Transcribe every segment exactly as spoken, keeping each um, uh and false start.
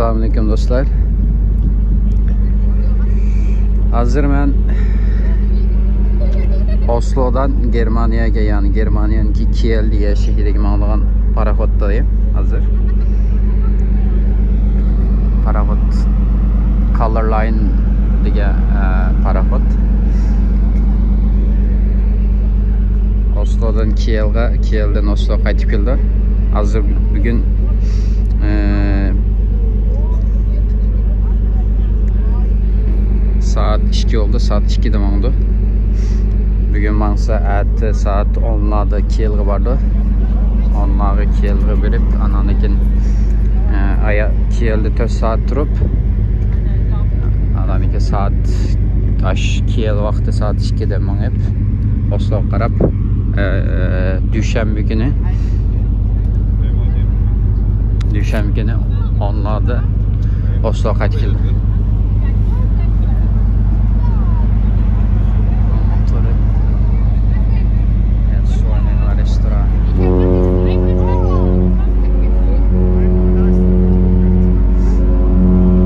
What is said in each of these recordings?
ئەسسالامۇئەلەيكۇم دوستلار. ھازىر مەن ئوسلودىن گېرمانىيەگە، يەنى گېرمانىيەنىڭكى كىيېل دېگەن شەھىرىگە ماڭىدىغان پاراخوتتا ھازىر. پاراخوت، كالېر لاين دېگەن، ئە، پاراخوت. ئوسلودىن كىيېلغا، كىيېلدىن ئوسلوغا قايتىپ كېلىدۇ. ھازىر بۈگۈن، ئە، سائەت ئىككى بولدى، سائەت ئىككىدە ماڭىدۇ. بۈگۈن ماڭسا، ئەتە سائەت ئونلاردا كىيېلغا بارىدۇ. ئونلارغا كىيېلغا بېرىپ، ئانان كېيىن، ئە، ئايا-، كىيېلدە تۆت سائەت تۇرۇپ، ئانان كېيىن سائەت ئاش كىيېل ۋاقتى سائەت ئىككىدە مېڭىپ، ئوسلوغا قاراپ، ئە، ئە، دۈشەنبە كۈنى، دۈشەنبە كۈنى ئونلاردا ئوسلوغا قايتىپ كېلىدۇ.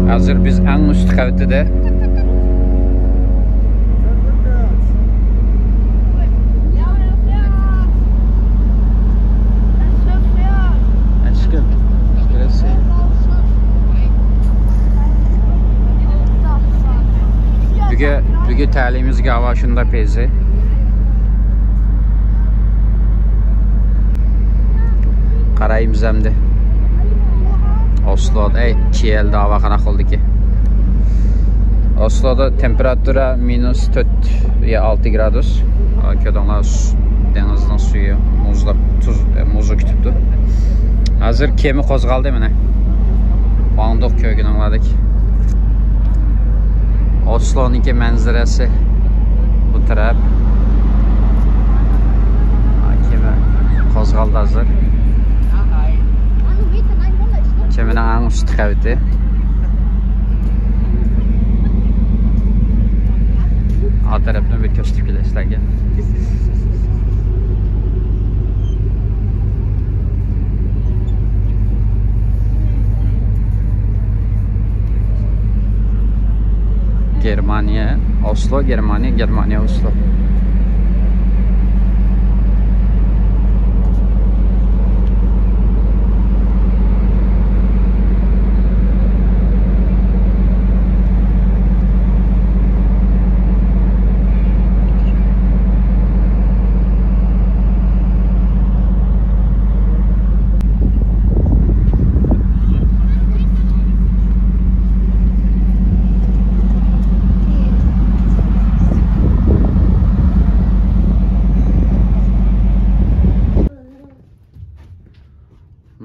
ھازىر بىز ئەڭ ئۈستى قەۋىتىدە. بۈگۈ، بۈگۈ تەلىيىمىزگە ھاۋا شۇنداق پەيزى. قارايمىز ئەمدى. ئوسلودا، ئەي، كىيېلدا ھاۋا قانداق بولدىكى؟ ئوسلودا تېمپېراتۇرا مىنۇس تۆت يا ئالتە گرادۇس. كۆردۈڭلار، سۇ-، دېڭىزنىڭ سۈيى مۇزلاپ، تۇز، ئە، مۇزغا كېتىپتۇ. ھازىر كېمە قوزغالدى مانا. ماڭدۇق كۆرگىنىڭلاردەك. ئوسلونىڭكى مەنزىرىسى بۇ تەرەپ. كېمە قوزغالدى ھازىر. كېمىنىڭ ئەڭ ئۈستى قەۋىتى. ئا تەرەپنى بىر كۆرسىتىپ كېلەي سىلەرگە. گېرمانىيە، ئوسلو، گېرمانىيە، گېرمانىيە، ئوسلو.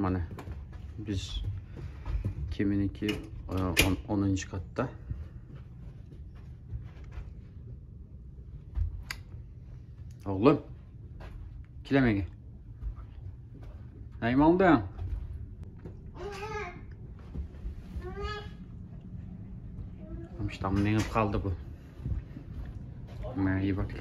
مانا، بىز كېمىنىڭكى، ئون، ئونىنچى قاتتا. ئوغلۇم، كېلەمەيگە. نەگە ماڭدىڭ؟ ئىشتام مېڭىپ قالدى بۇ. مەيە بەك.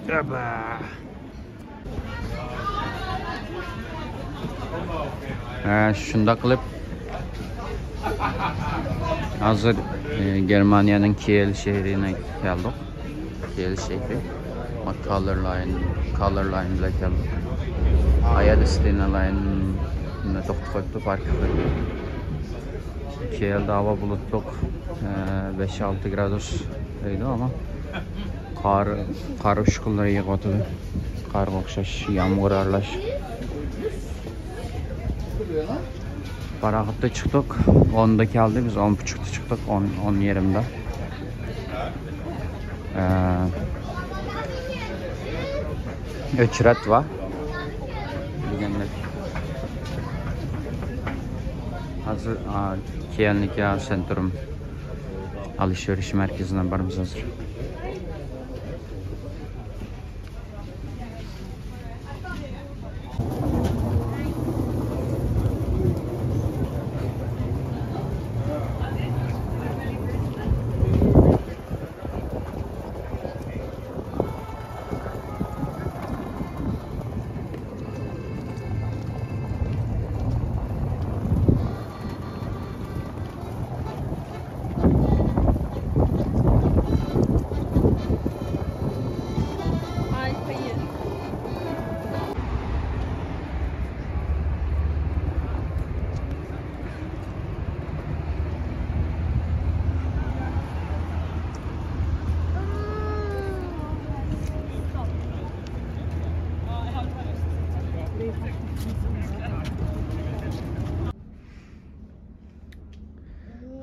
ھە، شۇنداق قىلىپ، ھازىر، ئى، گېرمانىيەنىڭ كىيېل شەھىرىگە كەلدۇق. كىيېل شەھىرى. كالر لاين، كالر لاين بىلەن كەلدۇق. ئايەردە ستېنا لاين توختىتىپ قويۇپتۇ، پارك قىلىپ. كىيېلدە ھاۋا بۇلۇتلۇق، ئە، بەش ئالتە گرادۇس دەيدۇ، ئەمما قار، قار ئۇچقۇنلىرى يېغىۋاتىدۇ. قارغا ئوخشاش، يامغۇر ئارىلاش. پاراخوتتا چىقتۇق، ئوندا كەلدى، بىز ئون پۇچۇقتا چىقتۇق، ئون، ئون يېرىمدا. ئە، ئۆچرەت ۋا دېگەندەك. ھازىر، ئا، كىيېلنىڭكى سېنترۇم ئالىشىۋېلىش مەركىزىدە بارىمىز ھازىر.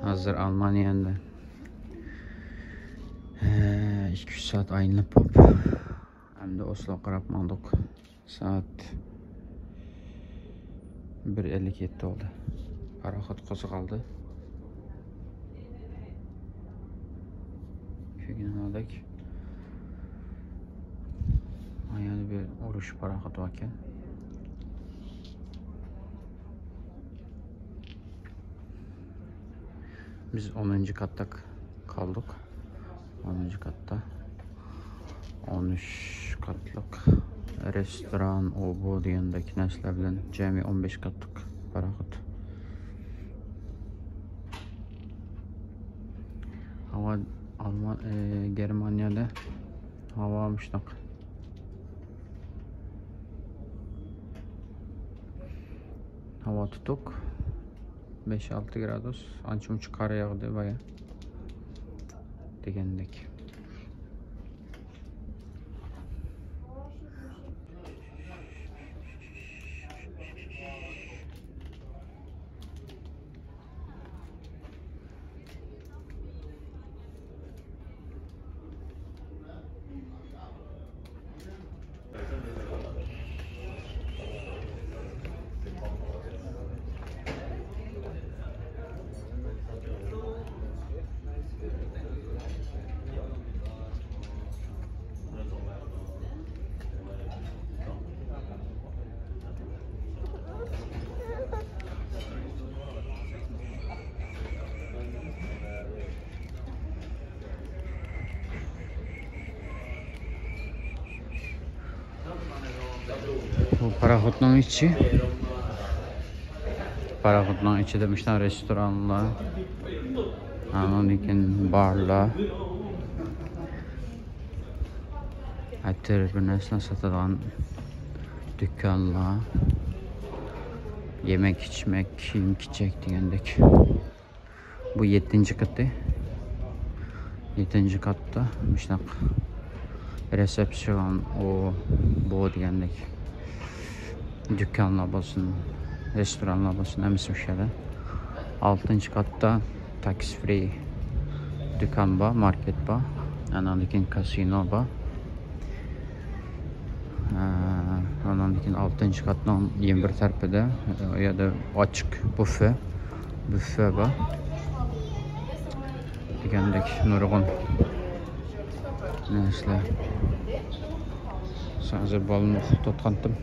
ھازىر ئالمانىيەدە، ئىككى ئۈچ سائەت ئايلىنىپ بولۇپ، ئەمدى ئوسلوغا قاراپ ماڭدۇق. سائەت بىر ئەللىك يەتتە بولدى. پاراخوت قوزغالدى. كۆرگىنىڭلاردەك، ئايەردە بىر ئۇرۇش پاراخوتى باركەن. بىز ئونىنچى قاتتا قالدۇق. ئونىنچى قاتتا. ئون ئۈچ قاتلىق رېستوران، ئۇ بۇ دېگەندەك نەرسىلەر بىلەن جەمئىي ئون بەش قاتلىق پاراخوت. ھاۋا ئالمان، ئى، گېرمانىيەدە ھاۋا مۇشۇنداق. ھاۋا تۇتۇق. بەش ئالتە گرادۇس، ئانچە-مۇنچە قار ياغدى بايا دېگەندەك. بۇ پاراخوتنىڭ ئىچى. پاراخوتنىڭ ئىچىدە مۇشۇنداق رېستورانلار، ئاندىن كېيىن بارلار، ئەتىر بىر نەرسىلەر ساتىدىغان دۇكانلار، يېمەك-ئىچمەك، كىيىم-كېچەك دېگەندەك. بۇ يەتتىنچى قېتى. يەتتىنچى قاتتا مۇشۇنداق رېسېپسىيون، ئۇ، بۇ دېگەندەك دۇكانلار بولسۇن، رېستورانلار بولسۇن، ھەممىسى ئوشۇ يەردە. ئالتىنچى قاتتا تاكس فرى دۇكان بار، ماركېت بار، ئاندىن كېيىن كازىنو بار. ئاندىن كېيىن ئالتىنچى قاتنىڭ يەنە بىر تەرىپىدە، ئۇ يەردە ئاچچىق بۇففې، بۇففې بار. دېگەندەك نۇرغۇن نەرسىلەر. ھازىر بالىنى ئۇخلىتىۋاتقانتىم.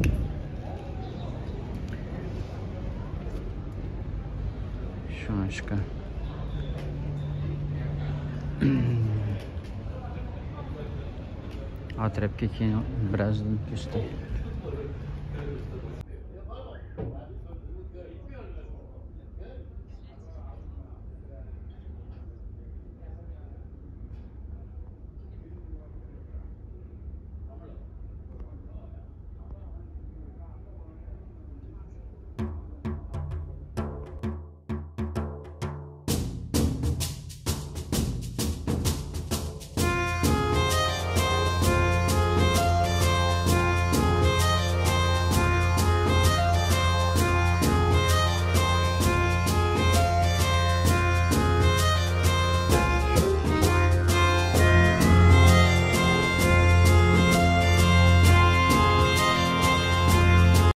شۇڭلاشقا. ئا تەرەپكە كېيىن بىرازدىن كۆرسىتەي.